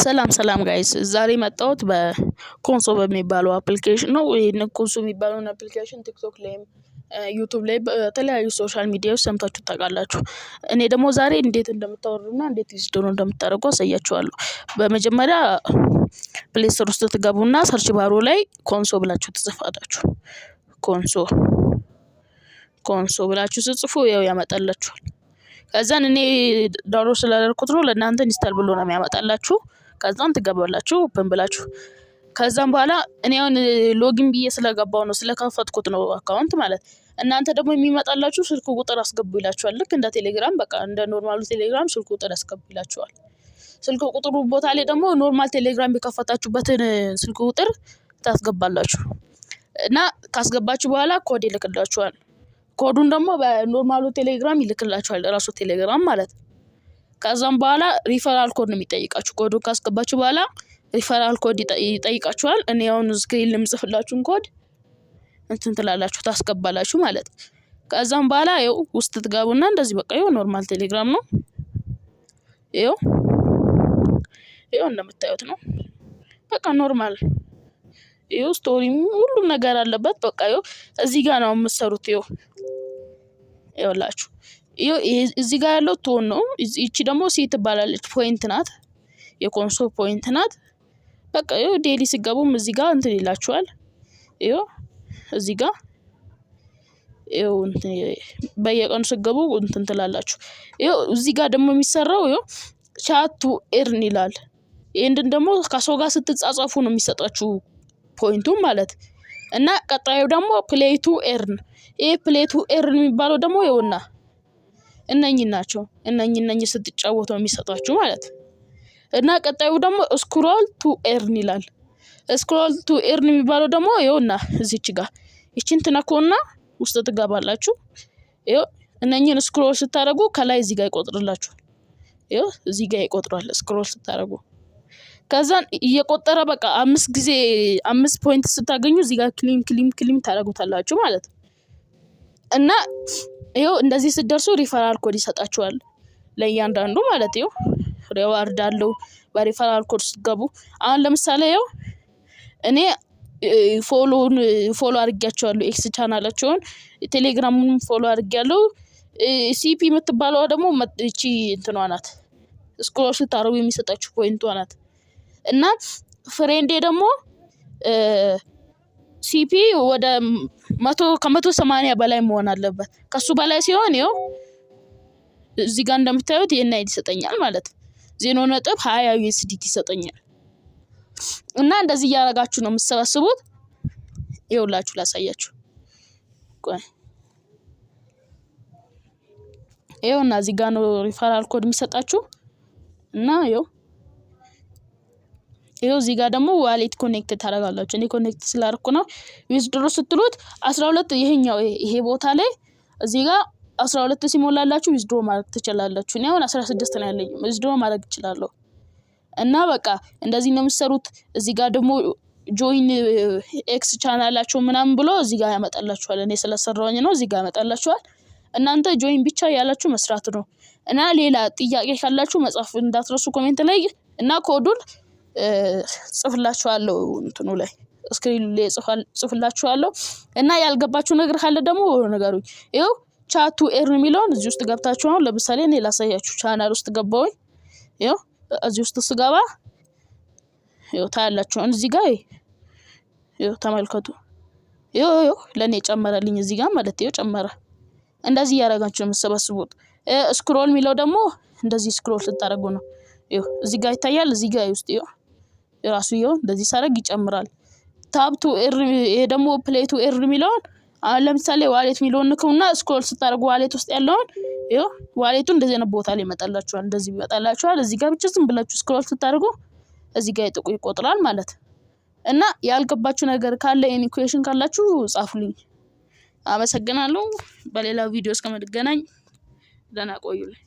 ሰላም ሰላም guys፣ ዛሬ የመጣሁት በኮንሶ በሚባለው application ነው። ይህን ኮንሶ የሚባለውን application ቲክቶክ ላይም ዩቱብ ላይ በተለያዩ social media ዎች ሰምታችሁ ታውቃላችሁ። እኔ ደግሞ ዛሬ እንዴት እንደምታወርዱና እንዴት withdraw እንደምታደርጉ አሳያችኋለሁ። በመጀመሪያ Play Store ውስጥ ትገቡና search bar ኡ ላይ ኮንሶ ብላችሁ ትጽፋላችሁ። ኮንሶ ኮንሶ ብላችሁ ስትጽፉ ያው ያመጣላችኋል። ከዛን እኔ download ስላደረኩት ነው፣ ለእናንተ install ብሎ ነው የሚያመጣላችሁ። ከዛም ትገባላችሁ open ብላችሁ። ከዛም በኋላ እኔ አሁን login ብዬ ስለገባው ነው፣ ስለከፈትኩት ነው account ማለት። እናንተ ደግሞ የሚመጣላችሁ ስልክ ቁጥር አስገቡ ይላችኋል። ልክ እንደ ቴሌግራም፣ በቃ እንደ normal ኡ ቴሌግራም ስልክ ቁጥር አስገቡ ይላችኋል። ስልክ ቁጥሩ ቦታ ላይ ደግሞ normal ቴሌግራም የከፈታችሁበትን ስልክ ቁጥር ታስገባላችሁ። እና ካስገባችሁ በኋላ ኮድ ይልክላችኋል። ኮዱን ደግሞ በ normal ኡ ቴሌግራም ይልክላችኋል፣ ራሱ ቴሌግራም ማለት ነው። ከዛም በኋላ referral code ነው የሚጠይቃችሁ። ኮዱን ካስገባችሁ በኋላ referral code ይጠይቃችኋል። እኔ አሁን screen የምጽፍላችሁን ኮድ እንትን ትላላችሁ፣ ታስገባላችሁ ማለት ነው። ከዛም በኋላ ይኸው ውስጥ ትገቡና እንደዚህ በቃ ይኸው normal ቴሌግራም ነው። ይኸው ይኸው እንደምታዩት ነው። በቃ normal ይኸው story ሁሉም ነገር አለበት። በቃ ይኸው እዚህ ጋር ነው የምትሰሩት። ይኸው ይኸውላችሁ፣ ይኸው እዚህ ጋር ያለው TON ነው። ይቺ ደግሞ C ትባላለች፣ point ናት። የኮንሶ point ናት። በቃ ይኸው daily ሲገቡም እዚህ ጋር እንትን ይላችኋል። ይኸው እዚህ ጋር ይኸው እንትን በየቀኑ ስትገቡ እንትን ትላላችሁ። ይኸው እዚህ ጋር ደግሞ የሚሰራው ይኸው chat to earn ይላል። ይህንን ደግሞ ከሰው ጋር ስትጻጻፉ ነው የሚሰጣችሁ point ኡ ማለት። እና ቀጣዩ ደግሞ play to earn። ይሄ play to earn የሚባለው ደግሞ ይኸውና እነኚህ ናቸው። እነኚህ ስትጫወቱ ነው የሚሰጧችሁ ማለት። እና ቀጣዩ ደግሞ scroll to earn ይላል። Scroll to earn የሚባለው ደግሞ ይኸውና እዚች ጋር ይችን ትነኩና ውስጥ ትገባላችሁ። ይኸው እነኚህን scroll ስታደርጉ ከላይ እዚህ ጋር ይቆጥርላችኋል። ይኸው እዚህ ጋር ይቆጥራል scroll ስታደርጉ። ከዛን እየቆጠረ በቃ አምስት ጊዜ 5 point ስታገኙ እዚህ ጋር claim claim claim ታደርጉታላችሁ ማለት ነው። እና ይኸው እንደዚህ ስትደርሱ referral code ይሰጣችኋል ለእያንዳንዱ ማለት። ይኸው reward አለው በ referral code ስትገቡ። አሁን ለምሳሌ ይኸው እኔ follow ን follow አድርጊያቸዋለሁ፣ X channel ኣቸውን፣ ቴሌግራሙንም follow አድርጊያለሁ። CP የምትባለዋ ደግሞ እቺ እንትኗ ናት። Scroll ስታደርጉ የሚሰጣችሁ point ኧ ናት። እና friend ኤ ደግሞ CP ወደ 100 ከ180 በላይ መሆን አለበት። ከሱ በላይ ሲሆን ይኸው እዚህ ጋር እንደምታዩት ይሄን አይድ ይሰጠኛል ማለት 0.20 USDT ይሰጠኛል። እና እንደዚህ እያደረጋችሁ ነው የምትሰበስቡት። ይኸውላችሁ ላሳያችሁ። ቆይ፣ ይኸውና እዚህ ጋር ነው referral code የሚሰጣችሁ። እና ይኸው እዚህ ጋር ደግሞ wallet connect ታደርጋላችሁ። እኔ connect ስላደረኩ ነው። Withdraw ስትሉት 12 ይሄኛው ይሄ ቦታ ላይ እዚህ ጋር 12 ሲሞላላችሁ withdraw ማድረግ ትችላላችሁ። እኔ አሁን 16 ነው ያለኝ፣ withdraw ማድረግ እችላለሁ። እና በቃ እንደዚህ ነው የምትሰሩት። እዚህ ጋር ደግሞ join X channel ኣቸው ምናምን ብሎ እዚህ ጋር ያመጣላችኋል። እኔ ስለሰራሁኝ ነው እዚህ ጋር ያመጣላችኋል። እናንተ join ብቻ ያላችሁ መስራት ነው። እና ሌላ ጥያቄ ካላችሁ መጻፍ እንዳትረሱ comment ላይ። እና ኮዱን ጽፍላችኋለሁ፣ እንትኑ ላይ screen ኡ ላይ ጽፍላችኋለሁ። እና ያልገባችሁ ነገር ካለ ደግሞ ንገሩኝ። ይኸው chat to earn የሚለውን እዚህ ውስጥ ገብታችሁ አሁን ለምሳሌ እኔ ላሳያችሁ፣ ቻናል ውስጥ ገባሁኝ። ይኸው እዚህ ውስጥ ስገባ ይኸው ታያላችሁ። አሁን እዚህ ጋር ይኸው ተመልከቱ። ይኸው ለእኔ ጨመረልኝ እዚህ ጋር ማለት፣ ይኸው ጨመረ። እንደዚህ እያደረጋችሁ ነው የምትሰበስቡት። Scroll የሚለው ደግሞ እንደዚህ scroll ስታደርጉ ነው። ይኸው እዚህ ጋር ይታያል። እዚህ ጋር ውስጥ ይኸው ራሱ ይኸው እንደዚህ ሳደርግ ይጨምራል። Tap to earn፣ ይሄ ደግሞ play to earn የሚለውን አሁን ለምሳሌ wallet የሚለውን ንኩና scroll ስታደርጉ wallet ውስጥ ያለውን ይኸው wallet ኡ እንደዚህ አይነት ቦታ ላይ ይመጣላችኋል። እንደዚህ ይመጣላችኋል። እዚህ ጋር ብቻ ዝም ብላችሁ scroll ስታደርጉ እዚህ ጋር ይቆጥራል ማለት። እና ያልገባችሁ ነገር ካለ፣ any question ካላችሁ ጻፉልኝ። አመሰግናለሁ። በሌላ ቪዲዮ እስከምንገናኝ ደህና ቆዩልኝ።